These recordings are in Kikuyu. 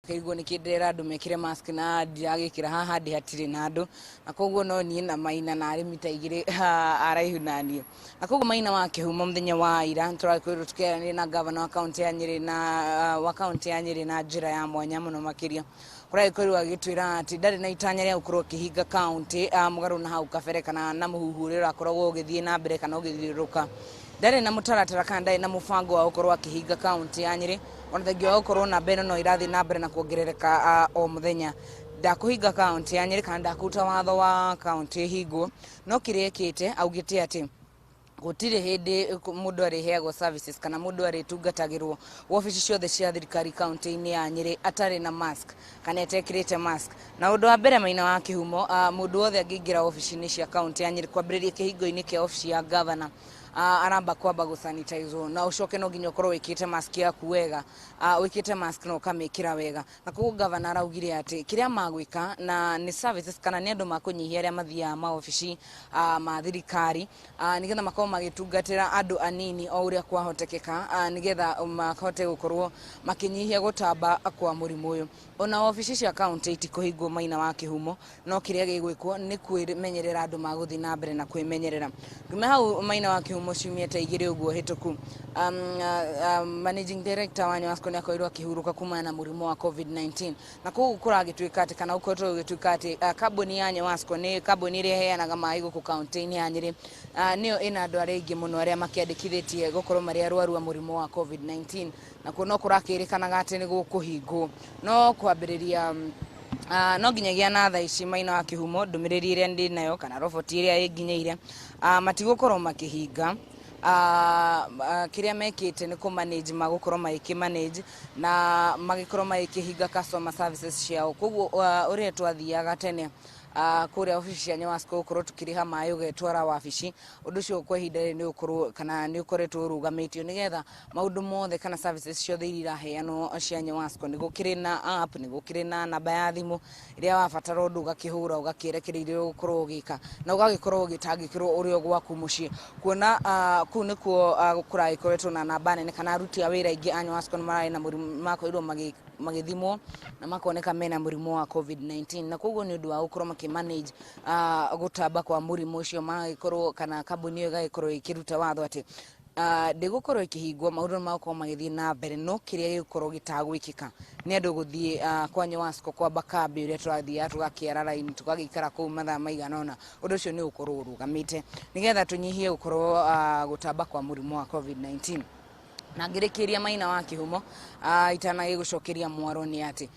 Kĩrigwo nĩkĩ ndĩrera andũ mekĩre mask na ndiragĩkĩra haha ndĩ hatirĩ na andũ, na koguo no niĩ na Maina na arĩ mita 2 araihu na niĩ. Na koguo Maina wa Kĩhumo mũthenya wa ira tũrakorirwo tũkĩaranĩria na gavana wa kaunti ya Nyĩrĩ na wa kaunti ya Nyĩrĩ na njĩra ya mwanya mũno makĩria, kũrĩa agĩkorirwo agĩtwĩra atĩ ndarĩ na itanya rĩa gũkorwo akĩhinga kaunti mũgarũ na hau kabere kana na mũhuhu ũrĩa ũrakoragwo ũgĩthiĩ na mbere kana ũgĩthiũrũrũka. Ndarĩ na mũtaratara kana ndarĩ na mũbango wa gũkorwo akĩhinga kaunti ya Nyĩrĩ, ona thengia wa gũkorwo namba ĩno no ĩrathiĩ na mbere na kuongerereka o mũthenya. Ndakũhinga kaunti ya Nyĩrĩ kana ndakũruta watho wa kaunti ĩhingwo, no kĩrĩa ĩkĩte augĩte atĩ gũtirĩ hĩndĩ mũndũ arĩheagwo services kana mũndũ arĩtungatagĩrwo wabici ciothe cia thirikari kaunti-inĩ ya Nyĩrĩ atarĩ na mask kana etekĩrĩte mask. Na ũndũ wa mbere Maina wa Kĩhumo, mũndũ wothe angĩingĩra wabici-inĩ cia kaunti ya Nyĩrĩ kwambĩrĩria kĩhingo-inĩ kĩa wabici ya governor, aramba kwamba gũsanitizwo, na ũcoke no nginya ũkorwo wĩkĩrĩte mask yaku wega, wĩkĩrĩte mask na ũkamĩkĩra wega. Na koguo governor araugire atĩ kĩrĩa magwĩka na nĩ services kana nĩ andũ makũnyihia arĩa mathiaga maobici ma thirikari, nĩgetha makorwo magĩtungatĩra andũ anini o ũrĩa kwahotekeka, nĩgetha mahote gũkorwo makĩnyihia gũtamba kwa mũrimũ ũyũ. Ona wabici cia kaunti itikũhingwo Maina wa Kĩhumo, no kĩrĩa gĩgwĩkwo nĩ kwĩmenyerera andũ magũthiĩ na mbere na kwĩmenyerera. Ngiuma hau Maina wa Kĩhumo ciumia ta 2 ũguo hĩtũku, managing director wa Nyawasco nĩ akorirwo akĩhurũka kumana na mũrimũ wa COVID-19, na koguo kũragĩtuĩka atĩ kana gũkoretwo gũgĩtuĩka atĩ kambuni ya Nyawasco nĩ kambuni ĩrĩa ĩheanaga maĩ gũkũ kaunti-inĩ ya Nyĩrĩ, nĩyo ĩna andũ arĩa aingĩ mũno arĩa makĩandĩkithĩtie gũkorwo marĩ arwaru a mũrimũ wa COVID-19, na kuo no kũrakĩrĩkanaga atĩ nĩ gũkũhingwo no kwambĩrĩria no nginyagia na thaa ici Maina wa Kĩhumo ndũmĩrĩri ĩrĩa ndĩ nayo kana roboti ĩrĩa ĩnginyĩire, matigũkorwo makĩhinga. Kĩrĩa mekĩte nĩ kũ manage, magũkorwo magĩkĩ manage na magĩkorwo magĩkĩhinga customer services ciao. Koguo ũrĩa twathiaga tene kũrĩa obici cia Nyawasco gũkorwo tũkĩrĩha maĩ ũgetwara wabici, ũndũ ũcio kwa ihinda rĩrĩ nĩ ũkorwo kana nĩ ũkoretwo ũrũgamĩtio nĩgetha maũndũ mothe kana services ciothe iria iraheanwo cia Nyawasco, nĩ gũkĩrĩ na app, nĩ gũkĩrĩ na namba ya thimũ ĩrĩa wabatara ũndũ ũgakĩhũra ũgakĩra kĩrĩa iria ũgũkorwo ũgĩka na ũgagĩkorwo ũgĩtangĩkĩrwo ũrĩ o gwaku mũciĩ, kuona kũu nĩkuo kũragĩkoretwo na namba nene kana aruti a wĩra aingĩ a Nyawasco nĩ mararĩ na mũrimũ, makorirwo magĩthimwo na makoneka mena mũrimũ wa COVID-19, na koguo nĩ ũndũ wa gũkorwo makĩ manage gũtamba kwa mũrimũ ũcio, magagĩkorwo kana kambuni ĩyo ĩgagĩkorwo ĩkĩruta watho atĩ ndĩgũkorwo ĩkĩhingwo, maũndũ nĩ magũkorwo magĩthiĩ na mbere, no kĩrĩa gĩgũkorwo gĩtagwĩkĩka nĩ andũ gũthiĩ kwa Nyawasco kwamba kambĩ ũrĩa tũrathiaga tũgakĩara raini tũgagĩikara kũu mathaa maigana ũna. Ũndũ ũcio nĩ ũgũkorwo ũrũgamĩte nĩgetha tũnyihie gũkorwo gũtamba kwa mũrimũ wa COVID-19. Na ngĩrĩkĩria Maina wa Kĩhumo, itanagĩgũcokeria mwaro, nĩ atĩ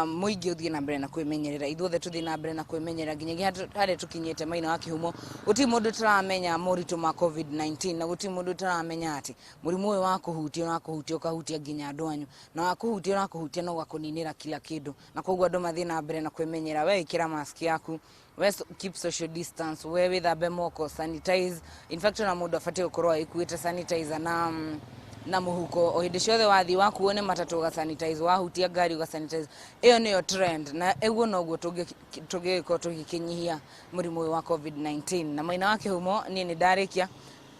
mũingĩ ũthiĩ na mbere na kwĩmenyerera, ithuothe tũthiĩ na mbere na kwĩmenyerera nginyagia harĩa tũkinyĩte. Maina wa Kĩhumo, gũtirĩ mũndũ tũramenya moritũ ma COVID-19, na gũtirĩ mũndũ tũramenya atĩ mũrimũ ũyũ wa kũhutia ũrakũhutia ũkahutia nginya andũ anyu, na wa kũhutia ũrakũhutia na ũgakũninĩra kila kĩndũ. Na koguo andũ mathiĩ na mbere na kwĩmenyerera. We ĩkĩra mask yaku, we keep social distance, we wĩthambe moko, sanitize. In fact, ona mũndũ abatiĩ gũkorwo agĩkuĩte sanitizer na mũhuko o hĩndĩ ciothe, wathiĩ wakuo nĩ matatũ ũgasanitize, wahutia ngari ũgasanitize. Ĩyo nĩyo trend, na ũguo noguo tũngĩgĩkorwo tũgĩkĩnyihia mũrimũ ũyũ wa COVID-19. Na Maina wa Kĩhumo, niĩ nĩ ndarĩkia.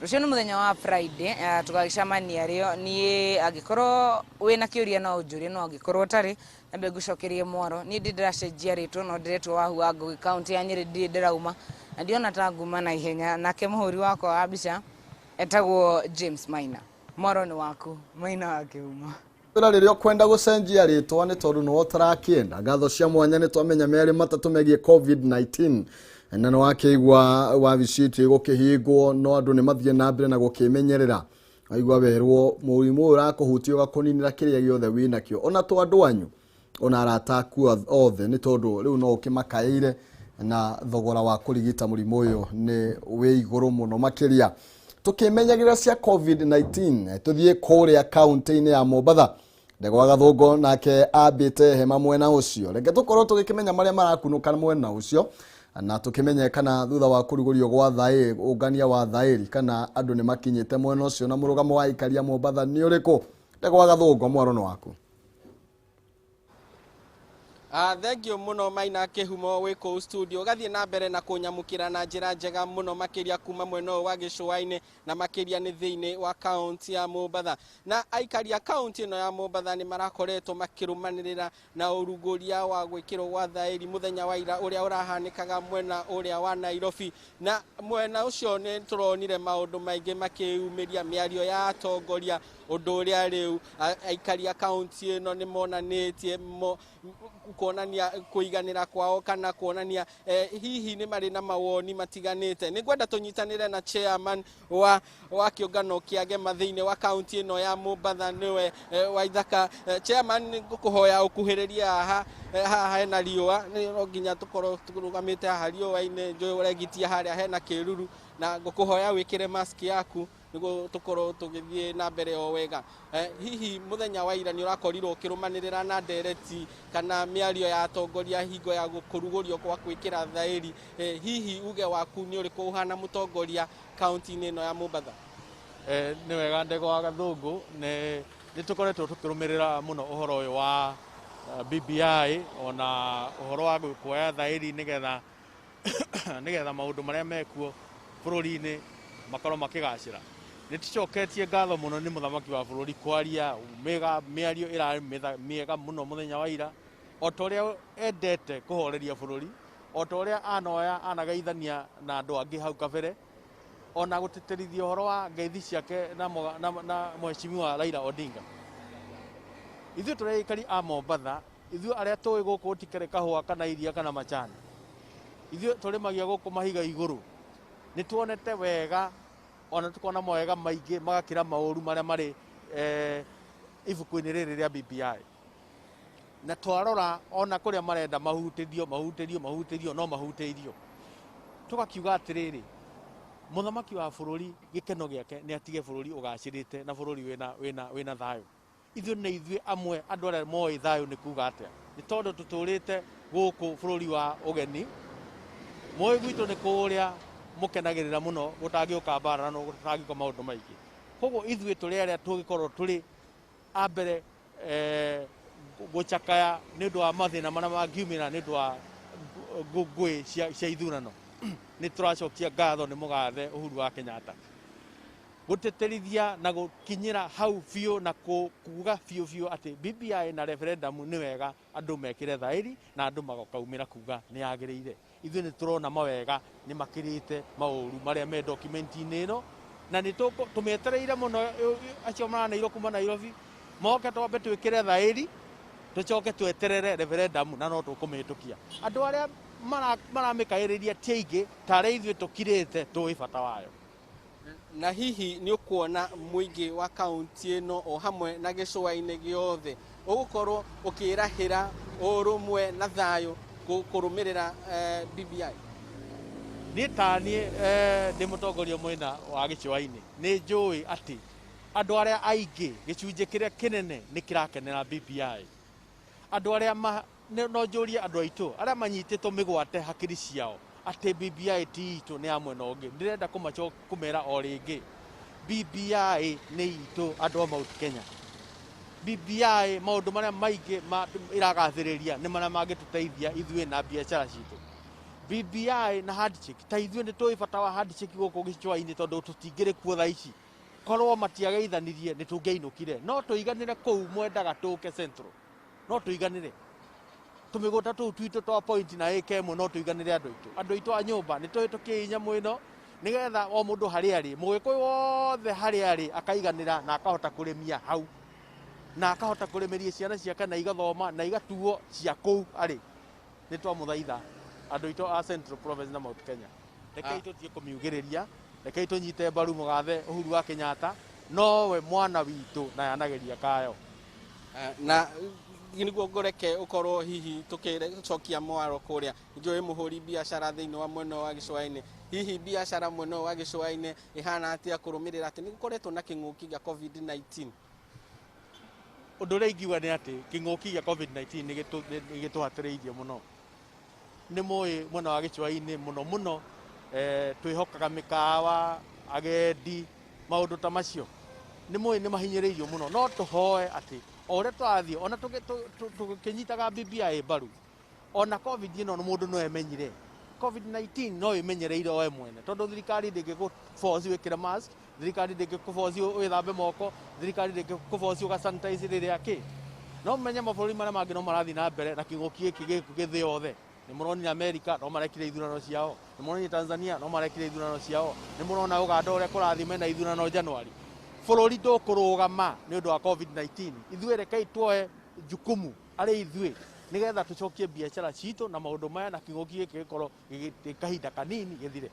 Rũciũ nĩ mũthenya wa Friday, tũgagĩcemania rĩo. Niĩ angĩkorwo wĩna kĩũria no ũnjũrie, no angĩkorwo ũtarĩ nambe ngũcokerie mwaro. Niĩ ndĩ ndĩracenjia rĩtwa no ndĩretwo Wahu wa Ngũgĩ. Kaunti ya Nyĩrĩ ndirĩ ndĩrauma na ndiona ta nguma na ihenya. Nake mũhũri wakwa wa mbica etagwo James Maina. Mwaro nĩ waku, Maina wa Kĩhumo. Wĩra rĩrĩa ũkwenda gũcenjia rĩtwa nĩ tondũ nĩwe ũtarakĩenda. Ngatho cia mwanya, nĩ twamenya merĩ matatũ megiĩ COVID-19, na nĩ wakĩigua wabici itũ ĩgũkĩhingwo, no andũ nĩ mathiĩ na mbere na gũkĩmenyerera. Waigua werwo mũrimũ ũyũ ũrakũhutia ũgakũninĩra kĩrĩa gĩothe wĩnakĩo, ona to andũ anyu, ona arata aku othe, nĩ tondũ rĩu no ũkĩmakaĩire, na thogora wa kũrigita mũrimũ ũyũ nĩ wĩ igũrũ mũno makĩria. Tũkĩmenyagĩrĩra cia COVID-19, tũthiĩ kũrĩa kaunti-inĩ ya Mombatha. Ndegwa Gathũngũ nake ambĩte hema mwena ũcio. Reke tũkorwo tũgĩkĩmenya marĩa marakunũka mwena ũcio, na tũkĩmenye kana thutha wa kũrugũrio gwa thaĩri, ũngania wa thaĩri, kana andũ nĩ makinyĩte mwena ũcio, na mũrũgamo wa aikaria Mombatha nĩ ũrĩkũ. Ndegwa Gathũngũ, mwaro nĩ waku. Thengio mũno Maina Kĩhumo wĩ kũu studio ũgathiĩ na mbere na kũnyamũkĩra na njĩra njega mũno makĩria kuma mwena ũyũ wa gĩcũa-inĩ na makĩria nĩ thĩinĩ wa kaunti ya Mombatha. Na aikari a kaunti ĩno ya Mombatha nĩ marakoretwo makĩrũmanĩrĩra na ũrugũria wa gwĩkĩrwo gwa thaĩri mũthenya wa ira ũrĩa ũrahanĩkaga mwena ũrĩa wa Nairobi. Na mwena ũcio nĩ tũronire maũndũ maingĩ makĩyumĩria mĩario ya atongoria, ũndũ ũrĩa rĩu aikari a kaunti ĩno nĩ monanĩtie kuonania kũiganĩra kwao kana kuonania hihi nĩ marĩ na mawoni matiganĩte. Nĩ ngwenda tũnyitanĩre na chairman wa kĩũngano kĩa Gema thĩinĩ wa kaunti ĩno ya Mombatha nĩwe Waithaka. Chairman, nĩ ngũkũhoya ũkuhĩrĩrie haha, haha hena riũa, nĩ no nginya tũkorwo tũrũgamĩte haha riũa-inĩ, njũĩ ũregitia harĩa hena kĩruru, na ngũkũhoya wĩkĩre mask yaku nĩguo tũkorwo tũgĩthiĩ na mbere o wega. Hihi mũthenya wa ira nĩ ũrakorirwo ũkĩrũmanĩrĩra na ndereti kana mĩario ya atongoria hingo ya kũrugũrio kwa gwĩkĩra thaĩri, hihi uge waku nĩ ũrĩkũ ũhana mũtongoria kaunti-inĩ ĩno ya Mombatha? Nĩ wega Ndegwa wa Gathũngũ, nĩ tũkoretwo tũkĩrũmĩrĩra mũno ũhoro ũyũ wa BBI ona ũhoro wa kuoya thaĩri nĩgetha maũndũ marĩa mekuo bũrũri-inĩ makorwo makĩgacĩra. Nĩ tũcoketie ngatho mũno nĩ mũthamaki wa bũrũri kwaria mĩario ĩrarĩ mĩega mũno mũthenya wa ira, o ta ũrĩa endete kũhoreria bũrũri, o ta ũrĩa anoya anageithania na andũ angĩ hau kabere, ona gũtĩtĩrithia ũhoro wa ngeithi ciake na mheshimiwa Raila Odinga. Ithuĩ tũrĩ aikari a Mombatha, ithuĩ arĩa tũĩ gũkũ gũtikĩrĩ kahũa kana iria kana macani, ithuĩ tũrĩmagia gũkũ mahiga igũrũ, nĩ tuonete wega ona tukona mawega maingĩ magakĩra maũru marĩa marĩ ibuku-inĩ rĩrĩ rĩa BBI. Na twarora ona kũrĩa marenda mahutĩrio, mahutĩrio, mahutĩrio, no mahutĩirio. Tũgakiuga atĩrĩrĩ, mũthamaki wa bũrũri gĩkeno gĩake nĩ atige bũrũri ũgacĩrĩte na bũrũri wĩna thayũ. Ithuĩ nĩ ithuĩ amwe andũ arĩa moĩ thayũ nĩ kuga atĩa, nĩ tondũ tũtũrĩte gũkũ bũrũri wa ũgeni, moĩ gwitũ nĩ kũrĩa mũkenagĩrĩra mũno gũtangĩũka mbara na gũtangĩũka maũndũ maingĩ. Koguo ithuĩ tũrĩ arĩa tũngĩkorwo tũrĩ a mbere gũcakaya nĩ ũndũ wa mathĩna marĩa mangiumĩra nĩ ũndũ wa ngũĩ cia ithurano. Nĩ tũracokia ngatho nĩ mũgathe Uhuru wa Kenyatta gũtĩtĩrithia na gũkinyĩra hau biũ na kuga biũ biũ atĩ BBI na referendum nĩ wega andũ mekĩre thaĩri na andũ magokaumĩra kuga nĩ yagĩrĩire. Ithuĩ nĩ tũrona mawega nĩ makĩrĩte maũru marĩa me document-inĩ ĩno, na nĩ tũmĩetereire mũno acio maraneirwo kuma Nairobi moke twambe twĩkĩre thaĩri tũcoke tweterere referendum na no tũkũmĩhĩtũkia. Andũ arĩa maramĩkaĩrĩria ti aingĩ ta arĩa ithuĩ tũkirĩte tũĩ bata wayo. Na hihi nĩ ũkuona mũingĩ wa kaunti ĩno o hamwe na gĩcũa-inĩ gĩothe ũgũkorwo ũkĩrahĩra ũrũmwe na thayũ kũrũmĩrĩra BBI? Niĩ ta niĩ ndĩ mũtongoria mwena wa gĩcũa-inĩ, nĩ njũĩ atĩ andũ arĩa aingĩ gĩcunjĩ kĩrĩa kĩnene nĩ kĩrakenera BBI. Andũ arĩa no njũrie andũ aitũ arĩa manyitĩtwo mĩgwate hakiri ciao atĩ BBI ti itũ nĩ ya mwena ũngĩ. Ndĩrenda kũmera o rĩngĩ, BBI nĩ itũ andũ a Mount Kenya. BBI maũndũ marĩa maingĩ ĩragathĩrĩria nĩ marĩa mangĩtũteithia ithuĩ na biacara citũ. BBI na handshake, ta ithuĩ nĩ tũĩ bata wa handshake gũkũ gĩcũa-inĩ tondũ tũtingĩrĩ kuo thaa ici. Korwo matiageithanirie nĩ tũngĩainũkire, no tũiganĩre kũu mwendaga tũke Central, no tũiganĩre tũmĩgũnda tũu twitũ twa point na ĩka ĩmwe, no tũiganĩre andũ aitũ. Andũ aitũ a nyũmba nĩ tũhĩtũkie nyamũ ĩno nĩgetha o mũndũ harĩa arĩ, mũgĩkũyũ wothe harĩa arĩ akaiganĩra na akahota kũrĩmia hau na akahota kũrĩmĩria ciana ciake na igathoma na igatuo cia kũu arĩ. Nĩ twamũthaitha andũ aitũ a Central Province na Mount Kenya, rekei tũtige kũmiugĩrĩria, rekei tũnyite mbaru mũgathe Uhuru wa Kenyatta, nowe mwana witũ na yanageria kayo. Na nĩguo ngũreke ũkorwo hihi tũkĩcokia mwaro kũrĩa, njũĩ mũhũri biacara thĩinĩ wa mwena wa gĩcũa-inĩ, hihi biacara mwena wa gĩcũa-inĩ ĩhana atĩa kũrũmĩrĩra atĩ nĩ gũkoretwo na kĩng'ũki gĩa COVID-19? Ũndũ ũrĩa ingiuga nĩ atĩ kĩng'ũki gĩa COVID-19 nĩ gĩtũhatĩrĩirie mũno. Nĩ mũĩ mwena wa gĩcũa-inĩ mũno mũno, twĩhokaga mĩkawa, agendi, maũndũ ta macio. Nĩ mũĩ nĩ mahinyĩrĩirio mũno, no tũhoe atĩ O ũrĩa tũrathiĩ ona tũkĩnyitaga BBI mbaru, ona COVID ĩno mũndũ no emenyire. COVID-19 no ĩmenyereire oe mwene, tondũ thirikari ndĩngĩkũ-force wĩkĩre mask, thirikari ndĩngĩkũ-force wĩthambe moko, thirikari ndĩngĩkũ-force ũga sanitize rĩrĩa kĩ. No menye mabũrũri marĩa mangĩ no marathiĩ na mbere na kĩng'ũki gĩkĩ gĩkũ gĩthĩ yothe. Nĩ mũronire America no marekire ithurano ciao, nĩ mũronire Tanzania no marekire ithurano ciao, nĩ mũrona Uganda ũrĩa kũrathiĩ mena ithurano January. Bũrũri ndũkũrũgama nĩ ũndũ wa COVID-19. Ithuĩ rekei tuoe jukumu arĩ ithuĩ nĩgetha tũcokie biacara citũ na maũndũ maya, na kĩng'ũki gĩkĩ gĩkorwo gĩ kahinda kanini gĩthire.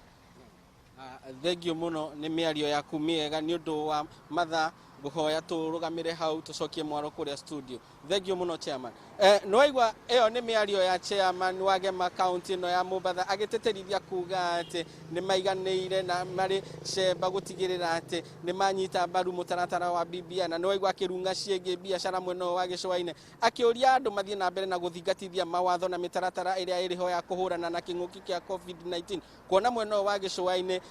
Thengio mũno nĩ mĩario yaku mĩega. Nĩ ũndũ wa mathaa, ngũhoya tũrũgamĩre hau, tũcokie mwaro kũrĩa studio. Thengio mũno, chairman. Nĩwaigua ĩyo nĩ mĩario ya chairman wa Gema kaunti ĩno ya Mombatha, agĩtĩtĩrithia kuga atĩ nĩ maiganĩire na marĩ cemba gũtigĩrĩra atĩ nĩ manyita mbaru mũtaratara wa BBI. Na nĩwaigua akĩrunga ciĩgiĩ biacara mwena ũyũ wa gĩcũa-inĩ, akĩũria andũ mathiĩ na mbere na gũthingatithia mawatho na mĩtaratara ĩrĩa ĩrĩ ho ya kũhũrana na kĩng'ũki kĩa COVID-19, kuona mwena ũyũ wa gĩcũa-inĩ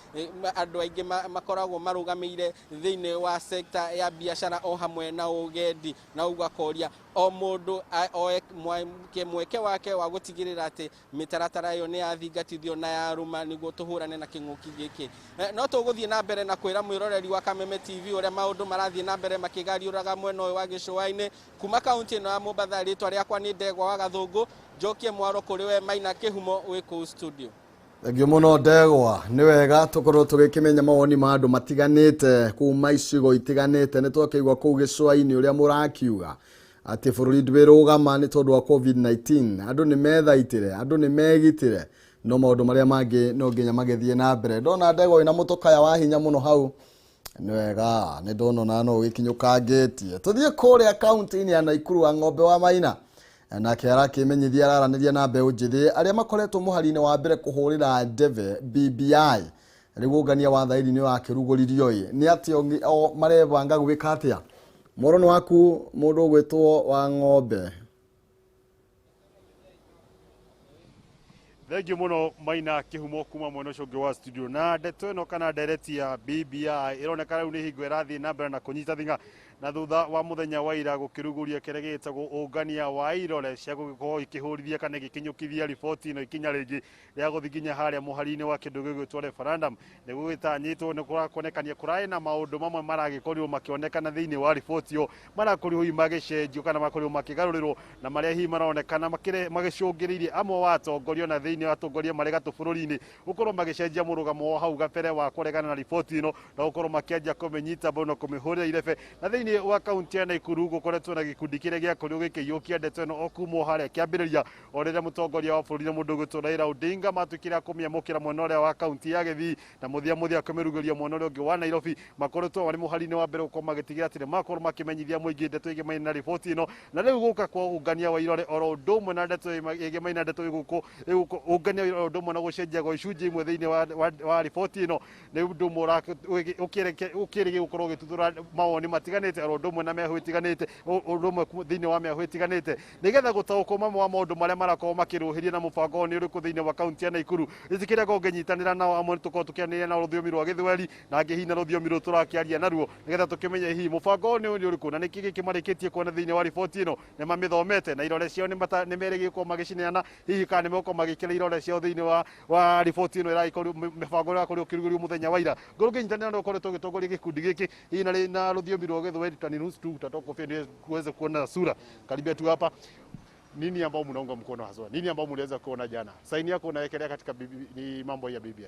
andũ aingĩ makoragwo marũgamĩire thĩinĩ wa sekta ya biacara o hamwe na ũgendi, na ũguo akoria o mũndũ oe mweke wake wa gũtigĩrĩra atĩ mĩtaratara ĩyo nĩ yathingatithio na yarũma nĩguo tũhũrane na kĩng'ũki gĩkĩ. No tũgũthiĩ na mbere na kwĩra mwĩroreri wa Kameme TV ũrĩa maũndũ marathiĩ na mbere makĩgariũraga mwena ũyũ wa gĩcũa-inĩ kuma kaunti ĩno ya Mombatha. Rĩtwa rĩakwa nĩ Ndegwa wa Gathũngũ, njokie mwaro kũrĩ we Maina Kĩhumo wĩ kũu studio. Thengio mũno, Ndegwa. Nĩ wega tũkorwo tũgĩkĩmenya mawoni ma andũ matiganĩte kuma icigo itiganĩte. Nĩ twakĩigua kũu gĩcũa-inĩ ũrĩa mũrakiuga atĩ bũrũri ndwĩrũgama nĩ tondũ wa COVID-19. Andũ nĩ methaitĩre, andũ nĩ megitĩre, no maũndũ marĩa mangĩ no nginya magĩthiĩ na mbere. Ndona Ndegwa wĩna mũtũkaya wa hinya mũno hau. Nĩ wega, nĩ ndona ona no ũgĩkinyũkangĩtie. Tũthiĩ kũrĩa kaunti-inĩ ya Naikuru wa Ng'ombe wa Maina, nake arakĩmenyithia, araranĩria na mbeũ njĩthĩ arĩa makoretwo mũhari-inĩ wa mbere kũhũrĩra ndebe BBI. Rĩu ũngania wa thairi nĩ wakĩrugũririo ĩ, nĩ atĩ o marebanga gwĩka atĩa? Mworono waku, mũndũ ũgwĩtwo wa Ng'ombe. Thengiũ mũno, Maina Kĩhumo, kuma mwena ũcio ũngĩ wa studio. Na ndeto ĩno kana ndereti ya BBI ĩroneka rĩu nĩ hingo ĩrathiĩ na mbere na kũnyita thing'a, na thutha wa mũthenya wa ira gũkĩrugũria kĩrĩa gĩgĩtagwo ũngania wa irore cia gũgĩkorwo ikĩhũrithia kana igĩkinyũkithia riboti ĩno ikinya rĩngĩ rĩa gũthiĩ nginya harĩa mũhari-inĩ wa kĩndũ gĩgwĩtwo referendum. Nĩ gũgĩtanyĩtwo nĩ kũrakonekania kũrarĩ na maũndũ mamwe maragĩkorirwo makĩonekana thĩinĩ wa riboti ĩyo marakorirwo hihi magĩcenjio kana makorirwo makĩgarũrĩrwo, na marĩa hihi maronekana magĩcũngĩrĩirie amwe wa atongoria na thĩinĩ wa atongoria marĩ gatũ bũrũri-inĩ gũkorwo magĩcenjia mũrũgamo wa hau gabere wa kũregana na riboti ĩno na gũkorwo makĩanjia kũmĩnyita mbaru na kũmĩhũrĩra irebe. Na thĩinĩ wa kaunti ya Naikuru gũkoretwo na gĩkundi kĩrĩa gĩakorirwo gĩkĩiyũkia ndeto ĩno o kuma o harĩa kĩambĩrĩria, o rĩrĩa mũtongoria wa bũrũri na mũndũ ũgwĩtwo Raila Odinga matuĩkire a kũmĩamũkĩra mwena ũrĩa wa kaunti ya Gĩthii, na mũthia mũthia kũmĩrugũria mwena ũrĩa ũngĩ wa Nairobi. Makoretwo marĩ mũhari-inĩ wa mbere gũkorwo magĩtigĩra atĩ nĩmakorwo makĩmenyithia mũingĩ ndeto ĩgemaine na riboti ĩno. Na rĩu gũka kwa ũngania wa irore oro ũndũ ũmwe na ndeto ĩgemaine na ndeto ĩgũkũ ũngania wa irore ũndũ ũmwe na gũcenjia gwa icunjĩ imwe thĩinĩ wa riboti ĩno nĩ ũndũ ũmwe ũkĩrĩgĩ gũkorwo ũgĩtuthũra mawoni matiganĩte oro ũndũ ũmwe na mĩahũ ĩtiganĩte, ũndũ ũmwe thĩinĩ wa mĩahũ ĩtiganĩte, nĩgetha gũtaũkwo mamwe wa maũndũ marĩa marakorwo makĩrũhĩria na mũbango nĩ ũrĩkũ thĩinĩ wa kaunti ya Naikuru. Ĩtĩkĩria ngorwo ngĩnyitanĩra nao amwe, tũkorwo tũkĩaranĩria nao rũthiomi rwa Gĩthweri na angĩ hihi na rũthiomi rũrũ tũrakĩaria naruo, nĩgetha tũkĩmenye hihi mũbango nĩ ũrĩkũ na nĩkĩ gĩkĩ marĩkĩtie kuona thĩinĩ wa riboti ĩno. Nĩ mamĩthomete na irore ciao nĩ merĩgĩrĩire gũkorwo magĩcineana hihi kana nĩ megũkorwo magĩkĩra irore ciao thĩinĩ wa riboti ĩno ĩragĩkorwo mĩbango ĩrakorirwo ĩkĩrugũrio mũthenya wa ira. Ngorwo ngĩnyitanĩra na ũkoretwo ũgĩtongoria gĩkundi gĩkĩ hihi na rũthiomi rwa Gĩthweri, taniruhusu tu utatoa kofia ndio kuweza kuona sura. Karibia tu hapa. Nini ambao mnaunga mkono haswa? Nini ambao mliweza kuona jana? Saini yako unawekelea katika BB, ni mambo ya BBI.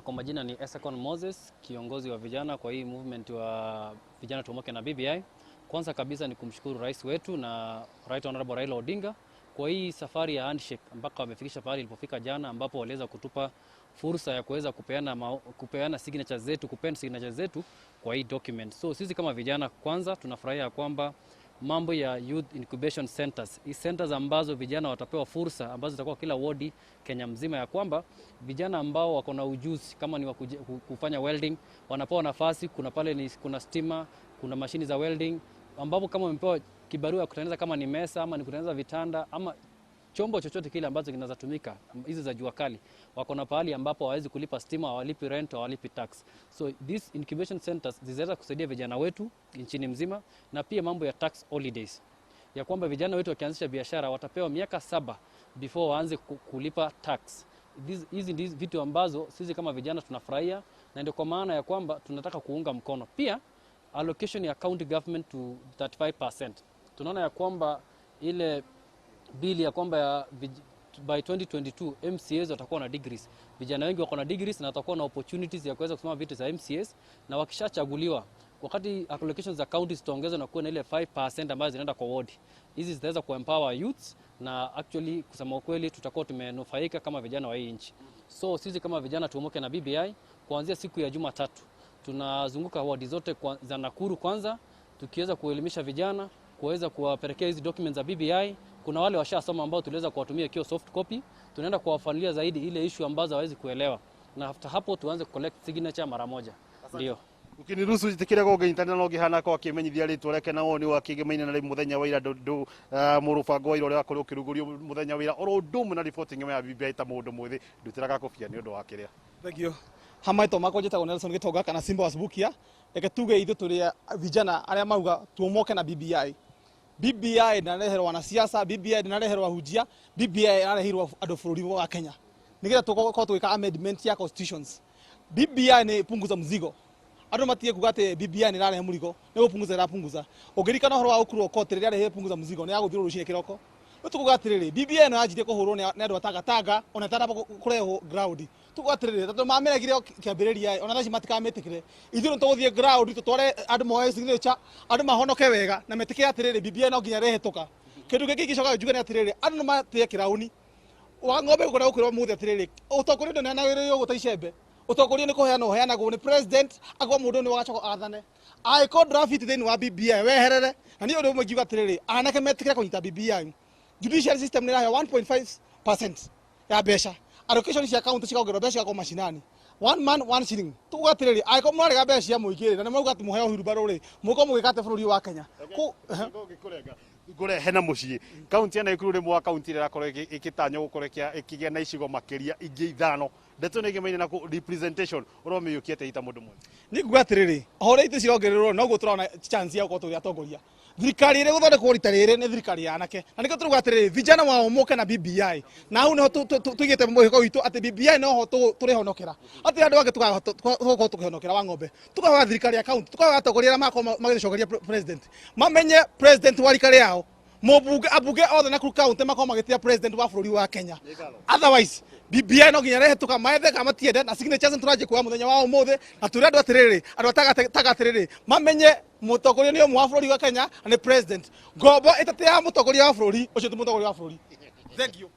Kwa majina ni Esakon Moses, kiongozi wa vijana kwa hii movement wa vijana tuomoke na BBI. Kwanza kabisa ni kumshukuru rais wetu na Right Honorable Raila Odinga kwa hii safari ya handshake mpaka wamefikisha pahali ilipofika jana, ambapo waliweza kutupa fursa ya kuweza kupeana signatures zetu, kupenda signatures zetu kwa hii document. So sisi kama vijana kwanza tunafurahia kwamba mambo ya youth incubation centers, hii centers ambazo vijana watapewa fursa ambazo zitakuwa kila wodi Kenya mzima, ya kwamba vijana ambao wako na ujuzi kama ni kufanya welding wanapewa nafasi. Kuna pale ni, kuna stima, kuna mashini za welding, ambapo kama umepewa kibarua ya kutengeneza kama ni mesa ama ni kutengeneza vitanda ama Chombo chochote kile ambacho kinaweza tumika, hizi za jua kali, wako na pahali ambapo hawawezi kulipa stima, hawalipi rent, hawalipi tax. So these incubation centers zinaweza kusaidia vijana wetu nchini mzima, na pia mambo ya tax holidays, ya kwamba vijana wetu wakianzisha biashara watapewa miaka 7 before waanze kulipa tax. Hizi ndizo vitu ambazo sisi kama vijana tunafurahia, na ndio kwa maana ya kwamba tunataka kuunga mkono. Pia allocation ya county government to 35%. Tunaona ya kwamba ile bili ya kwamba by 2022 MCAs watakuwa na degrees. Vijana wengi wako na degrees na watakuwa na opportunities ya kuweza kusoma vitu za MCAs, na wakishachaguliwa, wakati allocations za county zitaongezwa na kuwa na ile 5% ambazo zinaenda kwa ward, hizi zitaweza kuempower youths, na actually kusema ukweli tutakuwa tumenufaika kama vijana wa hii nchi. So sisi kama vijana tuomoke na BBI. Kuanzia siku ya Jumatatu tunazunguka wadi zote za Nakuru kwanza, tukiweza kuelimisha vijana, kuweza kuwapelekea hizi documents za BBI. Kuna wale washasoma ambao tuliweza kuwatumia ikiwa soft copy, tunaenda kuwafanulia zaidi ile issue ambazo hawezi kuelewa, na after hapo tuanze collect signature mara moja. Ndio. Ukiniruhusu njĩtĩkĩre gũngĩnyitanĩra no ngĩhana ko akĩmenyithia rĩtwa rĩake na woni wa kĩgemaine na rĩu mũthenya wa ira ndũ mũrũbango wa ira ũrĩa wakorirwo ũkĩrugũrio mũthenya wa ira oro ũndũ ũmwe na riboti ng'ima ya BBI ta mũndũ mwĩthĩ ndutĩra gakũbia nĩ ũndũ wa kĩrĩa. Thank you. Hamaito makwa njĩtagwo Nelson Gĩtonga kana Simba wa Subukia. Reke tuge ithuĩ tũrĩ vijana arĩa mauga tuomoke na BBI. BBI ndĩnareherwo wanasiasa, BBI ndĩnareherwo ahunjia, BBI ĩrareheirwo andũ bũrũri wa Kenya. Nĩgetha tũkorwo tũgĩka amendment ya constitutions. BBI nĩ punguza mzigo. Andũ matige kuga atĩ BBI nĩ ĩrarehe mũrigo, nĩ gũpunguza ĩrapunguza. Ũngĩririkana ũhoro wa gũkurwo koti rĩrĩa yarehire punguza mzigo, nĩ yagũthirwo rũcinĩ kĩroko. Rĩu tũkuga atĩrĩrĩ, BBI ĩno yanjirie kũhũrwo nĩ andũ a Tangatanga ona ĩtanamba kũrehwo ground. Tukuga atĩrĩrĩ, tondũ mamĩregire o kĩambĩrĩria, ona thaa ici matikamĩtĩkĩre. Ithuĩ nĩ tũgũthiĩ ground tũtware andũ moe signature, andũ mahonoke wega na metĩkĩre atĩrĩrĩ, BBI no nginya ĩrĩhĩtũka. Kĩndũ kĩngĩ ingĩcoka njuge nĩ atĩrĩrĩ, andũ nĩ matĩe kĩrauni. Wa ng'ombe gũkorwo gũkwĩrwo ũmũthĩ atĩrĩrĩ, ũtongoria ndũneanagĩrĩrio ũguo ta icembe. Ũtongoria nĩ kũheanwo ũheanagwo nĩ president, akorwo mũndũ nĩ wagacoka athane. Angĩkorwo draft thĩinĩ wa BBI weherere, na niĩ ũndũ ũmwe ingiuga atĩrĩrĩ, anake metĩkĩre kũnyita BBI. Judiciary system nĩ ĩraheo 1.5% ya mbeca. Allocation cia county cikongererwo mbeca cigakorwo macinani. One man one shilling. Tukuga atĩrĩrĩ, angĩkorwo mũrarega mbeca cia mũingĩ rĩ, na nĩ mauga atĩ mũheo hurumbarũ rĩ, mũgũkorwo mũgĩka atĩa bũrũri wa Kenya? Ngũrehe na mũciĩ kaunti ya Nakuru rĩmwe wa kaunti ĩrĩa ĩrakorwo ĩgĩtanywo gũkorwo ĩkĩgĩa na icigo makĩria ingĩ 5. Ndeto nĩ ĩgemaine na representation ũromĩyũkia atĩa ita mũndũ mwene? Nĩ nguga atĩrĩrĩ, o ũrĩa itĩ cirongererwo noguo tũrona chance ya gũkorwo tũgĩ atongoria. Thirikari ĩrĩa ĩgũthondekwo rita rĩrĩ nĩ thirikari ya anake, na nĩkĩo tũrauga atĩrĩrĩ, vijana waomoke na BBI. Na hau nĩho tũigĩte mwĩhoko witũ atĩ BBI noho tũrĩhonokera. Atĩ andũ angĩ tũgakorwo tũkĩhonokera wa ng'ombe. Tũkahoya thirikari ya county, tũkahoya atongoria arĩa magakorwo magĩcokeria president. Mamenye president wa rika rĩao, mũmbunge, ambunge othe Nakuru county makorwo magĩtĩa president wa bũrũri wa Kenya. Otherwise BBI no nginya ĩrehĩtũka, maethe kana matiende, na signatures nĩtũranjia kuoya mũthenya wa ũmũthĩ, na tũrĩ andũ atĩrĩrĩ, andũ a Taga atĩrĩrĩ, mamenye mũtongoria nĩ ũmwe wa bũrũri wa Kenya na nĩ president. Ngombo ĩtatĩaga mũtongoria wa bũrũri, ũcio ti mũtongoria wa bũrũri. Thank you.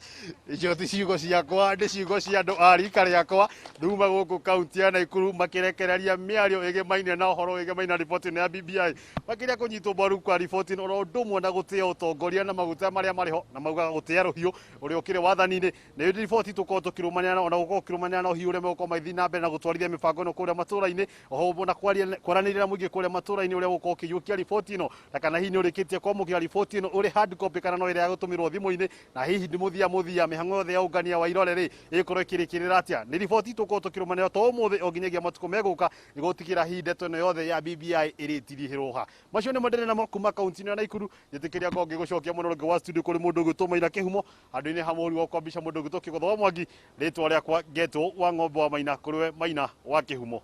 Icio ti ciugo ciakwa, nĩ ciugo cia andũ a rika rĩakwa thuma gũkũ kaunti ya Nakuru makĩrekereria mĩario ĩgemaine na ũhoro ĩgemaine na riboti ĩno ya BBI, makĩria kũnyitwo mbaru kwa riboti ĩno oro ũndũ ũmwe na gũtĩa ũtongoria na maguta marĩa marĩ ho, na maugaga gũtĩa rũhiũ ũrĩa ũkĩrĩ wathani-inĩ. Nĩ riboti tũkorwo tũkĩrũmanĩra na ona gũkorwo ũkĩrũmanĩra na ũhiũ ũrĩa megũkorwo magĩthiĩ na mbere na gũtwarithia mĩbango ĩno kũrĩa matũũra-inĩ, oho ũmwe na kwaranĩria na mũingĩ kũrĩa matũũra-inĩ ũrĩa ũgũkorwo ũkĩiyũkia riboti ĩno, na kana hihi nĩ ũrĩkĩtie kwamũkĩra riboti ĩno ũrĩ hard copy kana no ĩrĩa ya gũtũmĩrwo thimũ-inĩ, na hihi nĩ mũthia mũthia mĩhang'o yothe ya ũngania wa irore rĩ ĩgũkorwo ĩkĩrĩkĩrĩra atĩa. Nĩ riboti tũkorwo tũkĩrũmanĩra to ũmũthĩ o nginyagia matukũ megũka nĩgũtigĩra hihi ndeto ĩno yothe ya BBI ĩrĩtirihĩrwo ha. Macio nĩmo ndĩrĩ namo kuma kaunti ĩno ya Nakuru. Njĩtĩkĩria ngorwo ngĩgũcokia mũno rũngĩ wa studio kũrĩ mũndũ ũgwĩtwo Maina Kĩhumo, handũ-inĩ ha mũhũri wa kwambĩca mũndũ ũgwĩtwo Kĩgotho wa Mwangi. Rĩtwa rĩakwa ngetwo wa ng'ombe wa Maina, kũrĩ we Maina wa Kĩhumo.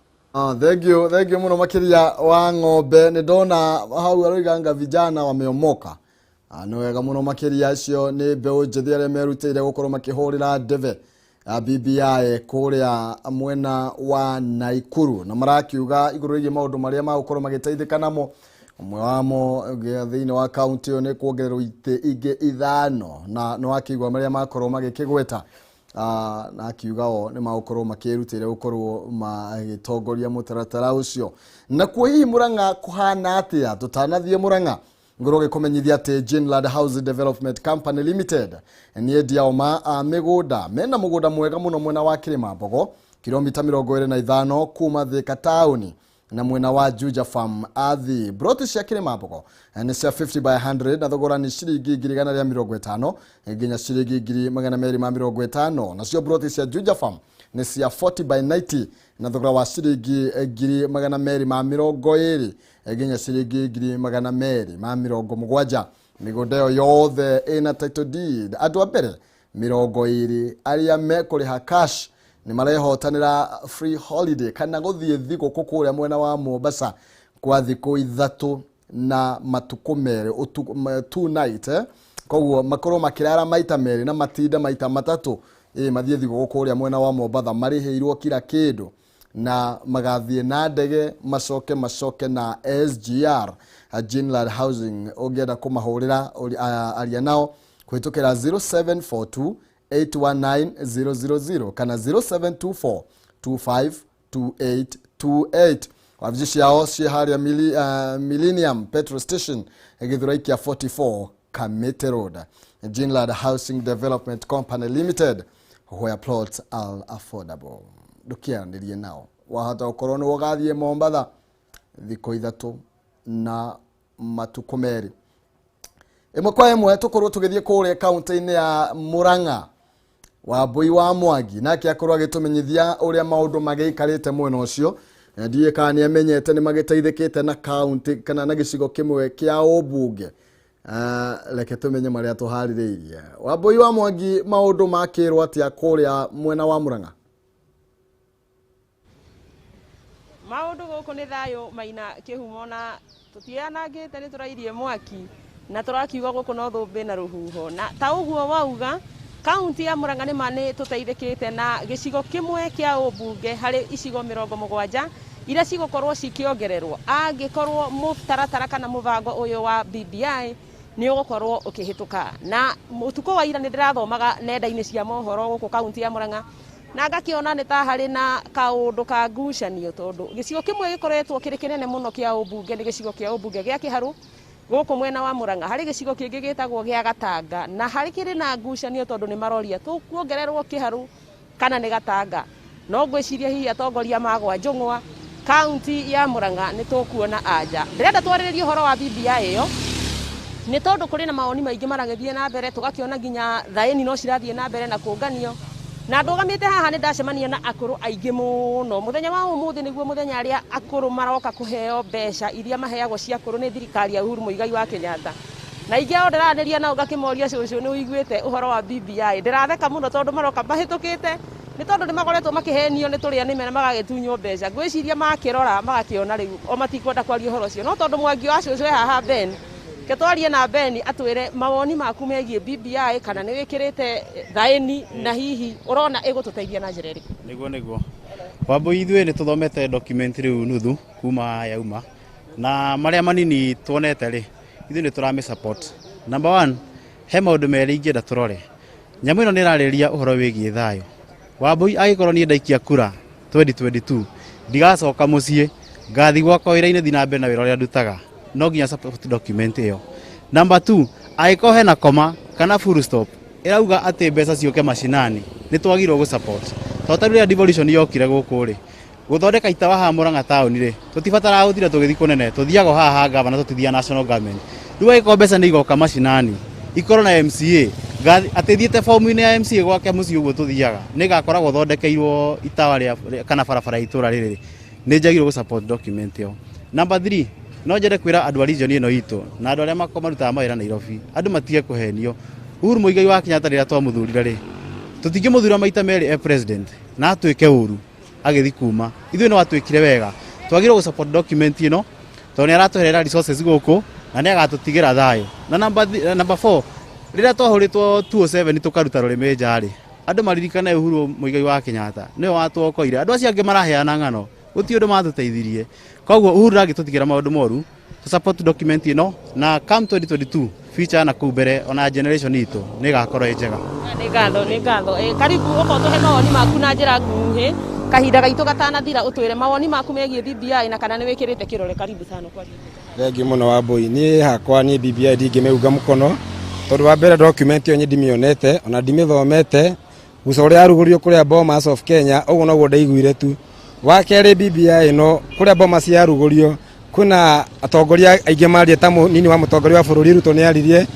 Thank you, thank you muno makiria wa ng'ombe. Nĩ ndona hau aroiga nga vijana wameomoka. Nĩ wega mũno makĩria, acio nĩ mbeũ njĩthĩ arĩa merutĩire gũkorwo makĩhũrĩra ndebe BBI kũrĩa mwena wa Nakuru, na marakiuga igũrũ rĩgiĩ maũndũ marĩa magũkorwo magĩteithĩka namo. Ũmwe wamo thĩinĩ wa kaunti ĩyo nĩ kuongererwo itĩ ingĩ 5, na nĩ wakĩigua marĩa makorwo magĩkĩgweta. Na akiuga o nĩ magũkorwo makĩrutĩire gũkorwo magĩtongoria mũtaratara ũcio. Nakuo hihi Murang'a kũhana atĩa? Tũtanathiĩ Murang'a, ngorwo gĩkũmenyithia atĩ Jinland House Development Company Limited nĩ endia o ma mĩgũnda. Mena mũgũnda mwega mũno mwena wa Kĩrĩma Mbogo, kilomita 25 kuma Thika taũni. Na mwena wa Juja Farm Athi. Broti cia Kĩrĩma Mbogo nĩ cia 50 by 100 na thogora nĩ ciringi 150,000 nginya ciringi 250,000. Nacio broti cia Juja Farm nĩ cia 40 by 90 na thogora wa ciringi 220,000 nginya ciringi 270,000. Mĩgũnda ĩyo yothe ĩna title deed. Andũ a mbere 20 arĩa mekũrĩha cash nĩ marehotanĩra free holiday kana gũthiĩ thigũkũ kũrĩa mwena wa Mombasa kwa thikũ 3 na matukũ 2, 2 night. Koguo makorwo makĩrara maita 2 na matinda maita 3, mathiĩ thigũkũ kũrĩa mwena wa Mombatha marĩhĩirwo kila kĩndũ na magathiĩ na ndege macoke na SGR Ginland Housing. Ũngĩenda kũmahũrĩra aria nao kũhĩtũkĩra 0742 819 000 kana 0724 252828. Wabici ciao ciĩ harĩa Millennium Petrol Station, Githurai kĩa 44, Kamiti Road. Ginland Housing Development Company Limited, where plots are affordable. Ndũkĩaranĩrie nao, wahota gũkorwo nĩ ũgathiĩ Mombatha thikũ 3 na matukũ 2. Ĩmwe kwa ĩmwe tũkorwo tũgĩthiĩ kũrĩa kaunti-inĩ ya Murang'a, Wambui wa Mwangi nake akorwo agĩtũmenyithia ũrĩa maũndũ magĩikarĩte mwena ũcio. Ndiũĩ kana nĩ amenyete nĩ magĩteithĩkĩte na kaunti kana na gĩcigo kĩmwe kĩa ũmbunge. Reke tũmenye marĩa tũharĩrĩirie. Wambui wa Mwangi, maũndũ makĩrwo atĩa kũrĩa mwena wa Murang'a? Maũndũ gũkũ nĩ thayũ maina kĩhumo na tũtianangĩte, nĩ tũrairie mwaki na tũrakiuga gũkũ no thũmbĩ na rũhuho. Na ta ũguo wauga, kaunti ya Murang'a nĩ ma nĩ tũteithĩkĩte na gĩcigo kĩmwe kĩa ũmbunge harĩ icigo 70 iria cigũkorwo cikĩongererwo angĩkorwo mũtaratara kana mũbango ũyũ wa BBI nĩ ũgũkorwo ũkĩhĩtũka. Na ũtukũ wa ira nĩ ndĩrathomaga nenda-inĩ cia mohoro gũkũ kaunti ya Murang'a na ngakĩona nĩ ta harĩ na kaũndũ ka ngucanio, tondũ gĩcigo kĩmwe gĩkoretwo kĩrĩ kĩnene mũno kĩa ũmbunge nĩ gĩcigo kĩa ũmbunge gĩa Kĩharũ gũkũ mwena wa Murang'a. Harĩ gĩcigo kĩngĩ gĩtagwo gĩa Gatanga na harĩ kĩrĩ na ngucanio, tondũ nĩ maroria tũkuongererwo Kĩharũ kana nĩ Gatanga. No ngwĩciria hihi atongoria magwa njũng'wa kaunti ya Murang'a nĩ tũkuona anja. Ndĩrenda twarĩrĩrie ũhoro wa BBI ĩyo nĩ tondũ kũrĩ na mawoni maingĩ maragĩthiĩ na mbere, tũgakĩona nginya thaĩni no cirathiĩ na mbere na kũnganio. Na ndũgamĩte haha nĩ ndacemania na akũrũ aingĩ mũno. Mũthenya wa ũmũthĩ nĩguo mũthenya arĩa akũrũ maroka kũheo mbeca iria maheagwo cia akũrũ nĩ thirikari ya Uhuru Muigai wa Kenyatta. Na ingĩ ao ndĩranĩria nao ngakĩmoria, cũcũ nĩ ũiguĩte ũhoro wa BBI? Ndĩratheka mũno tondũ maroka mahĩtũkĩte nĩ tondũ nĩ makoretwo makĩhenio nĩ tũrĩa nĩme na magagĩtunywo mbeca. Ngwĩciria makĩrora magakĩona rĩu o matikwenda kwaria ũhoro ũcio. No tondũ Mwangi wa cũcũ e haha Ben, ke twarie na Ben atwĩre mawoni maku megiĩ BBI, kana nĩ wĩkĩrĩte thaĩni na hihi ũrona ĩgũtũteithia na njĩra ĩrĩkũ? Nĩguo Wambui, ithuĩ nĩ tũthomete document rĩu nuthu kuma yauma, na marĩa manini tuonete rĩ, ithuĩ nĩ tũramĩ support. Number 1, he maũndũ merĩ ingĩenda tũrore. Nyamũ ĩno nĩ ĩrarĩrĩria ũhoro wĩgiĩ thayũ. Wambui, angĩkorwo niĩ ndaikia kura 2022 ndigacoka mũciĩ, ngathi gwakwa wĩra-inĩ, thiĩ na mbere na wĩra ũrĩa ndutaga, no nginya support document ĩyo. Number 2, angĩkorwo hena koma kana full stop ĩrauga atĩ mbeca ciũke macinani, nĩ twagĩrĩirwo gũ support. Tondũ ta rĩrĩa devolution yokire gũkũ rĩ, gũthondeka itawa haha Murang'a taũni rĩ, tũtibataraga gũtinda tũgĩthiĩ kũnene, tũthiaga o haha gavana, tũtithiaga national government. Rĩu angĩkorwo mbeca nĩ igoka macinani ikorwo na MCA atĩ thiĩte fomu-inĩ ya MCA gwake mũciĩ ũguo tũthiaga, nĩ gakoragwo thondekeirwo itawa rĩa kana barabara ya itũra rĩrĩ, nĩ njagĩrĩirwo gũ support document ĩyo. Number 3, no nyende kwĩra andũ a region ĩno itũ na andũ arĩa marutaga mawĩra Nairobi, andũ matige kũhenio. Uhuru Muigai wa Kenyatta rĩrĩa twamũthurire rĩ, tũtingĩmũthura maita merĩ e president na atuĩke ũru agĩthi kuma. Ithuĩ no atuĩkire wega. Twagĩrĩirwo gũ support document ĩno tondũ nĩ aratũherera resources gũkũ na nĩ agatũtigĩra thayũ. Na number 4, rĩrĩa twahũrĩtwo 207 tũkaruta rũrĩmĩ nja rĩ, andũ maririkane Uhuru Muigai wa Kenyatta nĩwe watuokoire. Andũ acio angĩ maraheana ng'ano, gũtirĩ ũndũ matũteithirie. Koguo Uhuru ndangĩtũtigĩra maũndũ moru. Tũ support document ĩno na come 2022 future na kũu mbere ona generation itũ nĩ ĩgakorwo ĩ njega. Nĩ ngatho, nĩ ngatho. Karibu ũkorwo tũhe mawoni maku na njĩra nguhĩ kahinda gaitũ gatanathira, ũtwĩre mawoni maku megiĩ BBI na kana nĩ wĩkĩrĩte kĩrore. Karibu sana kwaria. Thengiũ mũno Wambui. Niĩ hakwa niĩ BBI ndingĩmĩunga mũkono tondũ wa mbere document ĩyo niĩ ndimĩonete ona ndimĩthomete. Guca ũrĩa yarugũrio kũrĩa Bomas of Kenya ũguo noguo ndaiguire tu. Wa kerĩ, BBI ĩno kũrĩa boma ciarugũrio kwĩna atongoria aingĩ marie, ta mũnini wa mũtongoria wa bũrũri Ruto nĩ aririe,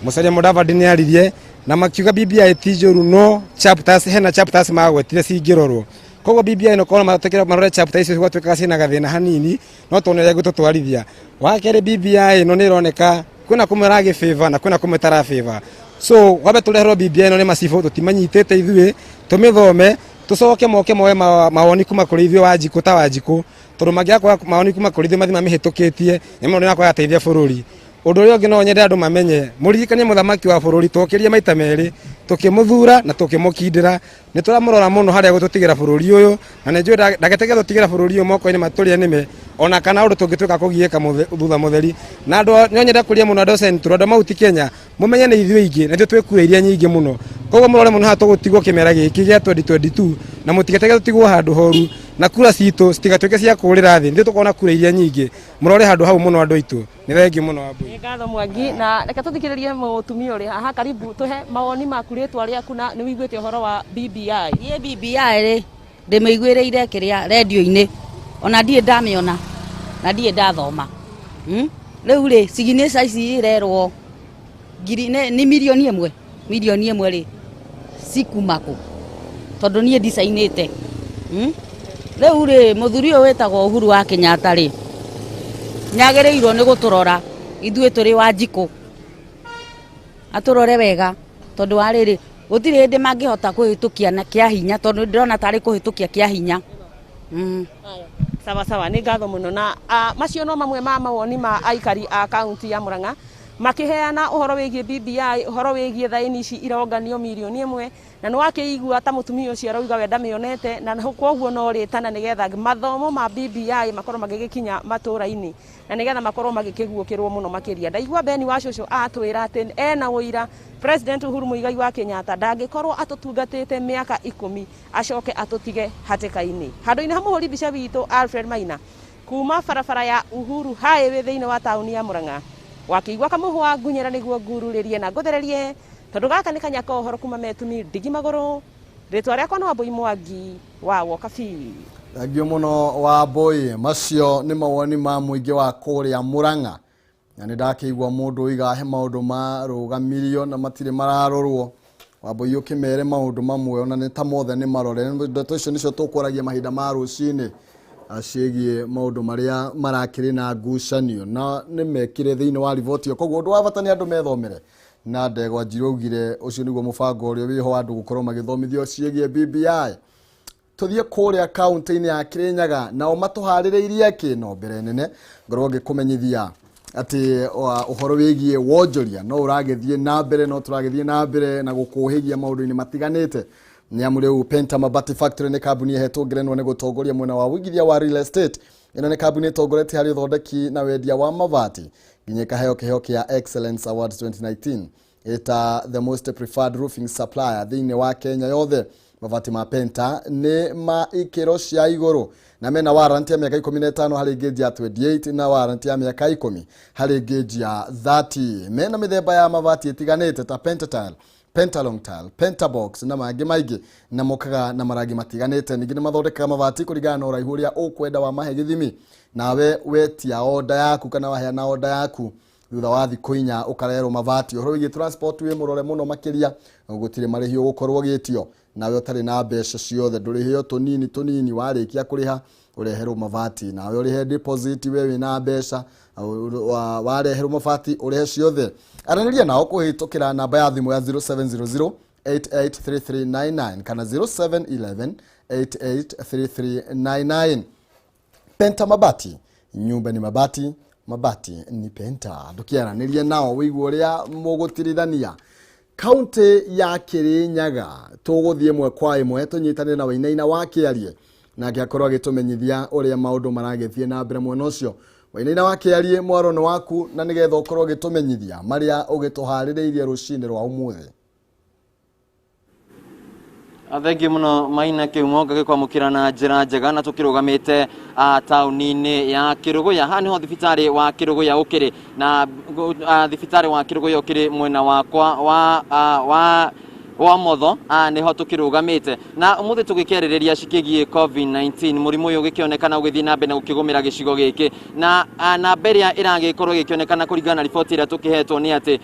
Musalia Mudavadi nĩ aririe, na makiuga BBI ti njũru, no chapters, hena chapters magwetire cingĩrorwo. Koguo BBI ĩno korwo matũkĩra marore chapter icio gwatuĩkaga ciĩna gathĩna hanini, no tuone ũrĩa gũtũtwarithia. Wa kerĩ, BBI ĩno nĩ ĩroneka kwĩna kũmwe ĩragĩfavor na kwĩna kũmwe ĩtarafavor. So wambe tũreherwo BBI ĩno nĩ macibũ tũtimanyitĩte ithuĩ, tũmĩthome, tũcoke moke moe mawoni kuma kũrĩ ithuĩ Wanjikũ, ta Wanjikũ, tondũ mangĩaga kuoya mawoni kuma kũrĩ ithuĩ mathi mamĩhĩtũkĩtie nĩ mũndũ nĩ ateithia bũrũri. Ũndũ ũrĩa ũngĩ no nyende andũ mamenye, mũririkanie mũthamaki wa bũrũri twokĩrie maita merĩ tũkĩmũthura na tũkĩmũkindĩra. Nĩ tũramũrora mũno harĩa gũtũtigĩra bũrũri ũyũ, na nĩ njũĩ ndagetegia gũtigĩra bũrũri ũyũ moko-inĩ matũrĩa nĩme ona kana ũndũ tũngĩtuĩka kũgiĩka thutha mũtheri. Na andũ no nyende kũria mũno andũ a Central, andũ a Mount Kenya, mũmenye nĩ ithuĩ aingĩ na ithuĩ twĩ kura iria nyingĩ mũno. Koguo mũrore mũno haha tũgũtigwo kĩmera gĩkĩ gĩa 2022, na mũtigetige tũtigwo handũ horu na kura citũ citigatuĩke cia kũrĩra thĩ. Nĩthuĩ tũkorwo na kura iria nyingĩ. Mũrore handũ hau mũno andũ aitũ. Nĩ thengiũ mũno, Wambui. Nĩ ngatho, Mwangi. Na reke tũthikĩrĩrie mũtumia ũrĩ haha. Karibu, tũhe mawoni maku, rĩtwa rĩaku, na nĩ wĩiguĩte ũhoro wa BBI? Niĩ BBI rĩ, ndĩmĩiguĩrĩire kĩrĩa rendio-inĩ, ona ndirĩ ndamĩona na ndirĩ ndathoma. Rĩu rĩ, signature ici irerwo ngiri nĩ 1 million, 1 million rĩ, cikuma kũ? Tondũ niĩ ndicainĩte. Rĩu rĩ, mũthuri ũyũ wĩtagwo Uhuru wa Kenyatta rĩ, nĩagĩrĩirwo nĩ gũtũrora ithuĩ tũrĩ Wanjikũ, atũrore wega, tondũ wa rĩrĩ, gũtirĩ hĩndĩ mangĩhota kũhĩtũkia na kĩa hinya, tondũ ndĩrona tarĩ kũhĩtũkia kĩa hinya. Sawa sawa, nĩ ngatho mũno. Na macio no mamwe ma mawoni ma aikari a kaunti ya Murang'a makĩheana ũhoro wĩgiĩ BBI, ũhoro wĩgiĩ thaĩni ici ironganio 1 million. Na nĩ wakĩigua ta mũtumia ũcio arauga we ndamĩonete, na koguo no rĩtana nĩgetha mathomo ma BBI makorwo magĩgĩkinya matũra-inĩ na nĩgetha makorwo magĩkĩguũkĩrwo mũno makĩria. Ndaigua Beni wa cũcũ atwĩra atĩ ena ũira President Uhuru Muigai wa Kenyatta ndangĩkorwo atũtungatĩte mĩaka 10 acoke atũtige hatĩka-inĩ. Handũ-inĩ ha mũhũri mbica witũ Alfred Maina, kuma barabara ya Uhuru Highway thĩinĩ wa taũni ya Murang'a, wakĩigua kamũhwa ngunyĩra nĩguo ngururĩrie na ngũthererie, tondũ gaka nĩ kanya ka ũhoro kuma metumi ndigi magũrũ. Rĩtwa rĩakwa nĩ Wambui Mwangi wa Wokabi. Thengiũ mũno, Wambui. Macio nĩ mawoni ma mũingĩ wa kũrĩa Murang'a, na nĩ ndakĩigua mũndũ oiga he maũndũ marũgamirio na matirĩ mararorwo. Wambui, ũkĩmere maũndũ mamwe ona nĩ ta mothe nĩ marore. Ndeto icio nĩcio tũkwaragia mahinda ma rũcinĩ, ciĩgiĩ maũndũ marĩa marakĩrĩ na ngucanio na nĩ mekire thĩinĩ wa riboti ĩyo. Koguo ũndũ wa bata nĩ andũ methomere, na ndegwa Njirũ augire ũcio nĩguo mũbango ũrĩa wĩho wa andũ gũkorwo magĩthomithio ciĩgiĩ BBI. Tũthiĩ kũrĩa kaunti-inĩ ya Kirinyaga, nao matũharĩrĩirie kĩ? No mbere nene ngorwo ngĩkũmenyithia atĩ ũhoro wĩgiĩ wonjoria no ũragĩthiĩ na mbere, no tũragĩthiĩ na mbere na gũkũhĩgia maũndũ-inĩ matiganĩte, nĩ amu rĩu Penta Mabati Factory nĩ kambuni ĩhetwo ngerenwa nĩ gũtongoria mwena wa wĩigithia wa real estate. Ĩno nĩ kambuni ĩtongoretie harĩ ũthondeki na wendia wa mabati, nginya ĩkaheo kĩheo kĩa Excellence Awards 2019 ĩta the most preferred roofing supplier thĩinĩ wa Kenya yothe. Mabati ma Penta nĩ ma ikĩro cia igũrũ na mena warranty ya mĩaka 15 harĩ gauge ya 28 na warranty ya mĩaka 10 harĩ gauge ya 30. Mena mĩthemba ya mabati ĩtiganĩte ta Pentatile, Pentalong tile, Pentabox na mangĩ maingĩ, na mokaga na marangi matiganĩte. Ningĩ nĩ mathondekaga mabati kũringana na ũraihu ũrĩa ũkwenda wa mahe gĩthimi. Nawe wetia oda yaku kana waheana oda yaku, thutha wa thikũ 4 ũkarerwo mabati. Ũhoro wĩgiĩ transport wĩ mũrore mũno makĩria, gũtirĩ marĩhi ũgũkorwo ũgĩtio. Nawe ũtarĩ na mbeca ciothe ndũrĩhio, tũnini tũnini, warĩkia kũrĩha ũreherwo mabati. Nawe ũrĩhe deposit, we wĩna mbeca, wareherwo mabati ũrĩhe ciothe. Aranĩria nao kũhĩtũkĩra namba ya thimũ ya 0700 883399 kana 0711 883399. Penta Mabati, nyumba ni mabati, mabati ni Penta. Ndũkĩaranĩrie nao wĩigue ũrĩa mũgũtirithania. Kaunti ya Kirinyaga tũgũthiĩ ĩmwe kwa ĩmwe tũnyitanĩre na Wainaina wa Kĩarie, nake akorwo agĩtũmenyithia ũrĩa maũndũ maragĩthiĩ na mbere mwena ũcio. Wainaina wa Kĩarie, mwaro nĩ waku, na nĩgetha ũkorwo ũgĩtũmenyithia marĩa ũgĩtũharĩrĩirie rũcinĩ rwa ũmũthĩ. Thengiũ mũno, Maina Kĩhumo, ngagĩkwamũkĩra na njĩra njega. Na tũkĩrũgamĩte taũni-inĩ ya Kĩrũgũya. Haha nĩho thibitarĩ wa Kĩrũgũya ũkĩrĩ, na thibitarĩ wa Kĩrũgũya ũkĩrĩ mwena wakwa wa Wa motho niho tukirugamite na umuthi tugikerireria cikigie COVID-19 murimu uyu ugikionekana ugithii na mbere na gukigumira gicigo giki na namba iria iragikorwo igikionekana kuringana na riboti iria tukihetwo ni ati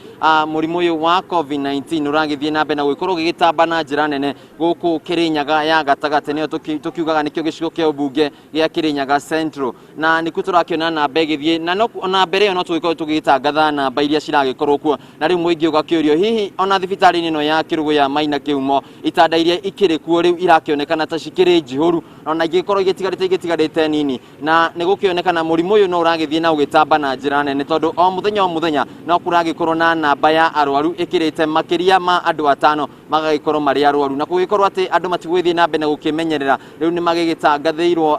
murimu uyu wa COVID-19 uragithii na mbere na gugikorwo ugigitamba na njira nene guku Kirinyaga ya gatagati niyo tukiugaga nikio gicigo kia ubunge gia Kirinyaga Central na niku turakiona namba igithii na no ona mbere iyo no tugikorwo tugitangatha namba iria ciragikorwo kuo na riu muingi ugakiurio hihi ona thibitari-inĩ ĩno ya Kĩrũgũya Maina Kĩhumo itanda iria ikĩrĩ kuo rĩu irakĩonekana ta cikĩrĩ njihũru ona ingĩkorwo igĩtigarĩte nini na nĩ gũkĩonekana mũrimũ ũyũ no ũragĩthiĩ na ũgĩtamba na njĩra nene tondũ o mũthenya no kũragĩkorwo na namba ya arwaru ĩkĩrĩte makĩria ma andũ atano magagĩkorwo marĩ arwaru na gũgĩkorwo atĩ andũ matigũgĩthiĩ na mbere na gũkĩmenyerera rĩu nĩ magĩgĩtangathĩirwo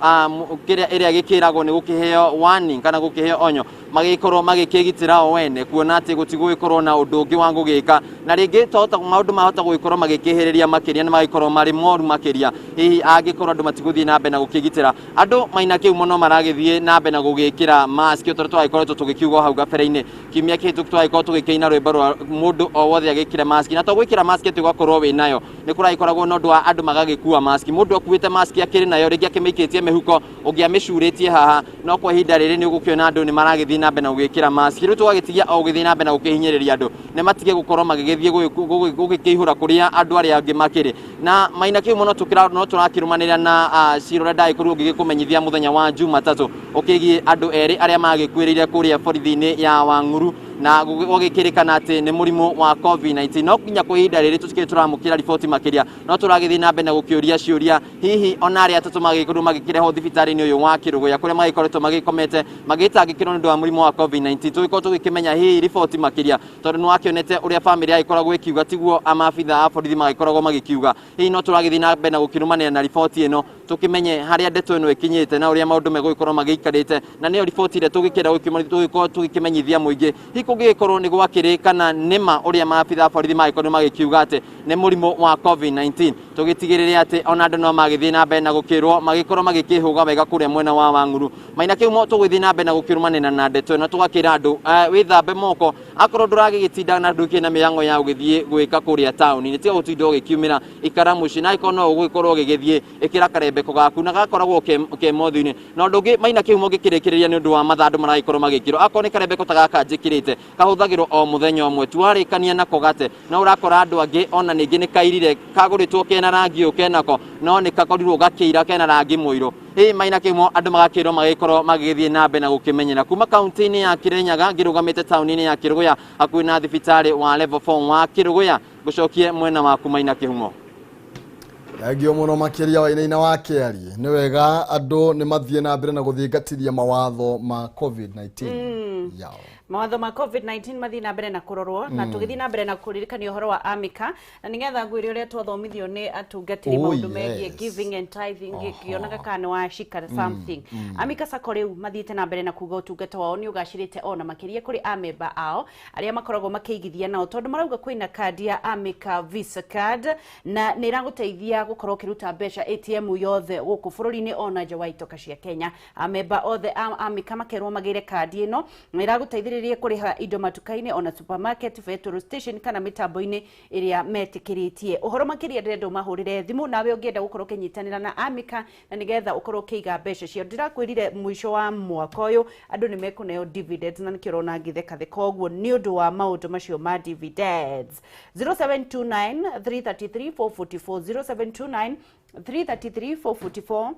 kĩrĩa ĩrĩa gĩkĩragwo nĩ gũkĩheo warning kana gũkĩheo onyo magĩkorwo magĩkĩgitĩra o wene kuona atĩ gũtigũgĩkorwo na ũndũ ũngĩ wa gũgĩka na rĩngĩ tohota maũndũ mahota gũgĩkorwo magĩkĩhĩrĩria makĩria na magĩkorwo marĩ moru makĩria hihi angĩkorwo andũ matigũthiĩ na mbere na gũkĩgitĩra andũ Maina Kĩhumo no maragĩthiĩ na mbere na gũgĩkĩra mask tondũ twagĩkoretwo tũgĩkiuga hau gabere-inĩ kiumia kĩhĩtũku twagĩkorwo tũgĩkĩina rwĩmbo rwa mũndũ o wothe agĩkĩre mask na to gwĩkĩra mask atĩ ũgakorwo wĩ nayo nĩ kũragĩkoragwo na ũndũ wa andũ magagĩkua mask mũndũ akuĩte mask akĩrĩ nayo rĩngĩ akĩmĩikĩtie mĩhuko ũngĩ amĩcurĩtie haha no kwa ihinda rĩrĩ nĩ ũgũkĩona andũ nĩ maragĩthiĩ na mbere na gũgĩkĩra mask rĩu tũgagĩtigia o gũgĩthiĩ na mbere na gũkĩhinyĩrĩria andũ nĩ matige gũkorwo magĩgĩthiĩ gũgĩkĩihũra kũrĩa andũ arĩa angĩ makĩrĩ na Maina Kĩhumo no tũrakĩrũmanĩrĩra na cira ũrĩa ndagĩkorirwo ngĩgĩkũmenyithia mũthenya wa Jumatatũ ũkĩgiĩ andũ erĩ arĩa magĩkuĩrĩire kũrĩa borithi-inĩ ya Wang'uru na gũgĩkĩrĩkana atĩ nĩ mũrimũ wa COVID-19 no nginya kwa ihinda rĩrĩ tũtikĩrĩ tũramũkĩra riboti makĩria no tũragĩthiĩ na mbere na gũkĩũria ciũria hihi ona arĩa atatũ magĩkorirwo magĩkĩrehwo thibitarĩ-inĩ ũyũ wa Kĩrũgũya kũrĩa magĩkoretwo magĩkomete magĩtangĩkĩrwo nĩ ũndũ wa mũrimũ wa COVID-19 tũgĩkorwo tũgĩkĩmenya hihi riboti makĩria tondũ nĩ wakĩonete ũrĩa bamĩrĩ yagĩkoragwo ĩkiuga tiguo maabitha a borithi magĩkoragwo magĩkiuga hihi no tũragĩthiĩ na mbere na gũkĩrũmanĩra na riboti ĩno tũkĩmenye harĩa ndeto ĩno ĩkinyĩte na ũrĩa maũndũ megũgĩkorwo magĩikarĩte na nĩyo riboti ĩrĩa tũgĩkĩenda tũgĩkorwo tũgĩkĩmenyithia mũingĩ hihi kũngĩgĩkorwo nĩ gwakĩrĩ kana nĩma ũrĩa maabitha a borithi magĩkorwo magĩkiuga atĩ nĩ mũrimũ wa COVID-19 tũgĩtigĩrĩre atĩ ona andũ no magĩthiĩ na mbere na gũkĩrwo magĩkorwo magĩkĩhũga wega kũrĩa mwena wa Wang'uru Maina Kĩhumo tũgũthiĩ na mbere na gũkĩrũmanĩra na ndeto ĩno tũgakĩra andũ wĩthambe moko akorwo ndũragĩgĩtinda na ndũkĩrĩ na mĩhang'o ya gũgĩthiĩ gwĩka kũrĩa taũni-inĩ tiga gũtinda ũgĩkiumĩra ikara mũciĩ na angĩkorwo no ũgũgĩkorwo ũgĩgĩthiĩ ĩkĩra karembeko gaku na gakoragwo ke mothiũ-inĩ na ũndũ ũngĩ Maina Kĩhumo ngĩkĩrĩkĩrĩria nĩ ũndũ wa mathaa andũ maragĩkorwo magĩkĩrwo akorwo nĩ karembeko ta gaka njĩkĩrĩte kahũthagĩrwo o mũthenya ũmwe tu warĩkania nako gate no ũrakora andũ angĩ ona ningĩ nĩ kairire kagũrĩtwo kena rangi ũyũ kenako no nĩ kakorirwo gakĩira kena rangi mũirũ hihi Maina Kĩhumo andũ magakĩrwo magĩkorwo magĩgĩthiĩ na mbere na gũkĩmenyera kuma kaunti-inĩ ya Kirinyaga ngĩrũgamĩte taũni-inĩ ya Kĩrũgũya hakuhĩ na thibitarĩ wa level 4 wa Kĩrũgũya ngũcokie mwena waku Maina Kĩhumo. Thengio mũno makĩria Wainaina wa Kĩarie nĩ wega andũ nĩ mathiĩ na mbere na gũthingatithia mawatho ma COVID-19 yao mawatho ma COVID-19 mathiĩ na mbere na kũrorwo na tũgĩthiĩ na mbere na kũririkania ũhoro wa Amika na nĩgetha ngwĩre ũrĩa twathomithio nĩ atungatĩri maũndũ megiĩ giving and tithing ngĩkĩonaga kana nĩ wacika something. Amika Sacco rĩu mathiĩte na mbere na kuga ũtungata wao nĩ ũgacĩrĩte ona makĩria kũrĩ amemba ao arĩa makoragwo makĩigithia nao tondũ marauga kwĩna kandi ya Amika Visa card na nĩ ĩragũteithia gũkorwo ũkĩruta mbeca ATM yothe gũkũ bũrũri-inĩ ona nja wa itoka cia Kenya. Amemba othe a Amika makerwo magĩre kandi ĩno na ĩragũteithĩrĩria kũrĩha indo matuka-inĩ ona supermarket, petrol station kana mĩtambo-inĩ ĩrĩa metĩkĩrĩtie. Ũhoro makĩria ndĩrenda ũmahũrĩre thimũ nawe ũngĩenda gũkorwo ũkĩnyitanĩra na Amika na nĩgetha ũkorwo ũkĩiga mbeca ciao. Ndĩrakwĩrire mũico wa mwaka ũyũ andũ nĩ mekũneo dividends na nĩkĩo ũrona ngĩthekatheka ũguo nĩ ũndũ wa maũndũ macio ma dividends. 0729 333 444 0729 333 444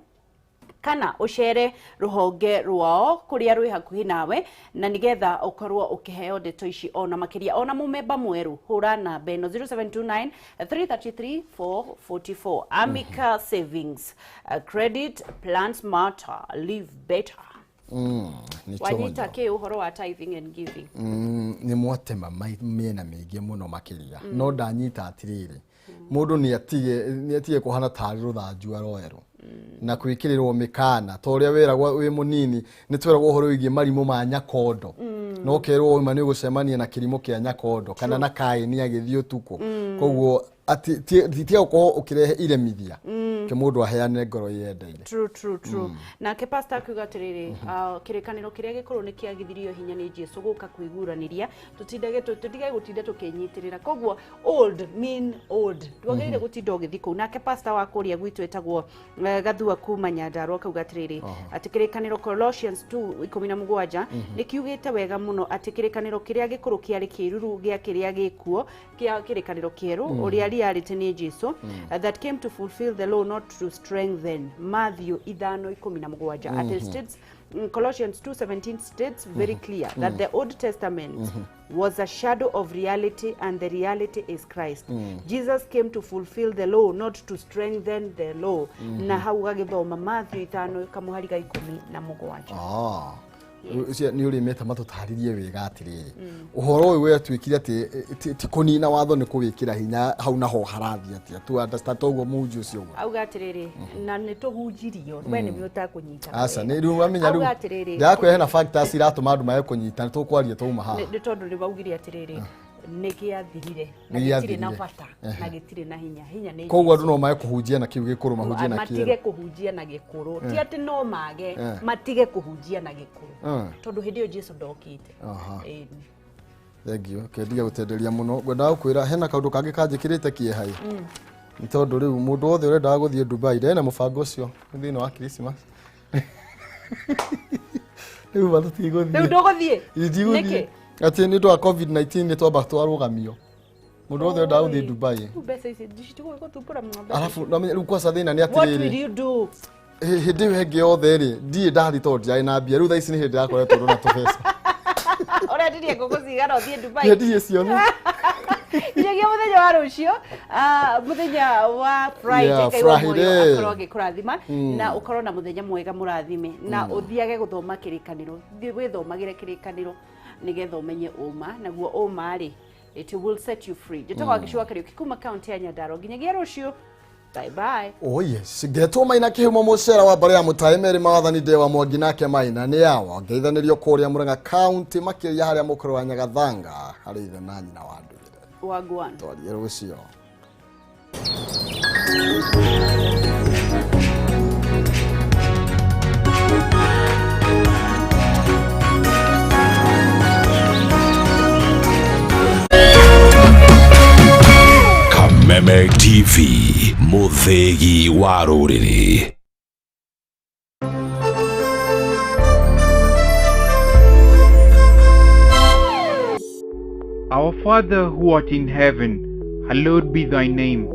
kana ucere ruhonge rwao kuria rwi hakuhi nawe na nigetha ukorwo ukiheo ndeto ici ona makiria ona mumemba mweru hura namba ĩno 0729 333 444. Amika Savings, credit plan smarter, live better. Wanyita ke uhoro wa tithing and giving. Ni mwatema miena mĩingĩ mũno makĩria no ndanyita atirĩrĩ mũndũ nĩ atige kũhana tarĩ rũthanju aroerwo na kwĩkĩrĩrwo mĩkana ta ũrĩa wĩragwo wĩ mũnini nĩ tweragwo ũhoro wĩgiĩ marimũ ma nyakondo no ũkerwo wauma nĩ ũgũcemania na kĩrimũ kĩa nyakondo kana na kaĩni agĩthiĩ ũtukũ koguo tiga gũkorwo ũkĩrehe iremithia Ke mũndũ aheane ngoro yendeire. True, true, true. Nake pastor akiuga atiriri, kirikaniro kiria gikorwo ni kiagithirio hinya ni Jesu guka kwiguranĩria, tutindage tutige gutinda tukinyitirira. Koguo old mean old, ndwagĩrĩire gutinda ũgĩthiĩ kũu. Nake pastor wa kũrĩa gwitũ etagwo Gathua kuma Nyandarua akauga atiriri atĩ kirikaniro Colossians 2:17 nĩ kiugĩte wega mũno atĩ kirikaniro kiria gĩkũrũ kĩarĩ kĩruru gĩa kĩrĩa gĩkuo kĩa kirikaniro kĩerũ, ũrĩa reality nĩ Jesu, that came to fulfill the law, not to strengthen. Matthew 5:17 at states, Colossians 2:17 states very clear that the Old Testament was a shadow of reality, and the reality is Christ. Jesus came to fulfill the law, not to strengthen the law. Na hau gagĩthoma Matthew 5:17. Ah. Ũcio nĩ ũrĩmĩte matũtarĩrie wega atĩrĩrĩ, ũhoro ũyũ wetwĩkire atĩ ti kũnina watho nĩ kũwĩkĩra hinya hau naho harathiĩ atĩa tu understand toguo mũhunjia ũcio ũguo. Auga atĩrĩrĩ, na nĩ tũhunjirio, we nĩwe ũtakũnyita. Aca nĩ rĩu wamenya rĩu Auga atĩrĩrĩ, ndĩrakwĩra hena factors iratũma andũ mage kũnyita, nĩ tũkwaria twauma haha. Nĩ tondũ nĩ waugire atĩrĩrĩ nĩ gĩathirire na Nĩ gĩtirĩ na gĩathirire. bata na gĩtirĩ na hinya, hinya nĩ Koguo Jesu. andũ no mage kũhunjia na kĩu gĩkũrũ, mahunjie na matige kĩerũ. kũhunjia na gĩkũrũ, ti atĩ no mage, matige kũhunjia na gĩkũrũ tondũ hĩndĩ ĩyo Jesu ndokĩte. Ĩni. Thank you. Kendiga gũtenderia mũno, ngwendaga gũkwĩra hena kaũndũ kangĩ kanjĩkĩrĩte kĩeha ĩ, nĩ tondũ rĩu mũndũ wothe ũrendaga gũthiĩ Dubai ndena mũbango ũcio thĩinĩ wa Christmas rĩu ma tũtigũthiĩ. Rĩu ndũgũthiĩ? Ndigũthiĩ. Nĩkĩ? Atĩ nĩ ũndũ wa COVID-19 nĩ twamba twarũgamio, mũndũ wothe ũrendaga gũthiĩ Dubai. Rĩu mbeca ici citigũgũthumbũra mũno mbeca. Arabu no rĩu kwaca thĩna nĩ What will atĩrĩrĩ, you do? Hĩndĩ ĩyo ĩngĩ yothe rĩ ndirĩ ndathiĩ tondũ ndiarĩ na mbia, rĩu thaa ici nĩ hĩndĩ yakoretwo ndona tũbeca. Ũrendirie ngũkũ cigana ũthiĩ Dubai? Ndiendirie ciothe. Nginyagia mũthenya wa rũciũ, mũthenya wa Friday, Ngai wa muoyo Friday. akorwo agĩkũrathima na ũkorwo na mũthenya mwega mũrathime, na ũthiage gũthoma kĩrĩkanĩro. Thiĩ wĩthomagĩre kĩrĩkanĩro nĩgetha ũmenye ũma, naguo ũma rĩ, it will set you free. Njĩtagwo Wangeci wa Kariũki kuma kaunti ya Nyandarua. Nginyagia rũciũ, bye bye. Oh yes, ngetwo Maina Kĩhumo mũcera wa mbarĩ ya mũtaĩ merĩ mawathani ndĩ wa Mwangi nake Maina nĩ yawa ngeithanĩrio kũrĩa Murang'a kaunti, makĩria harĩa mũkũrũ wa Nyagathanga harĩ ithe na nyina wa ndũire. Wagwan. Twarie rũciũ. Kameme TV, mũthĩgi wa rũrĩrĩ. Our Father who art in heaven, hallowed be thy name.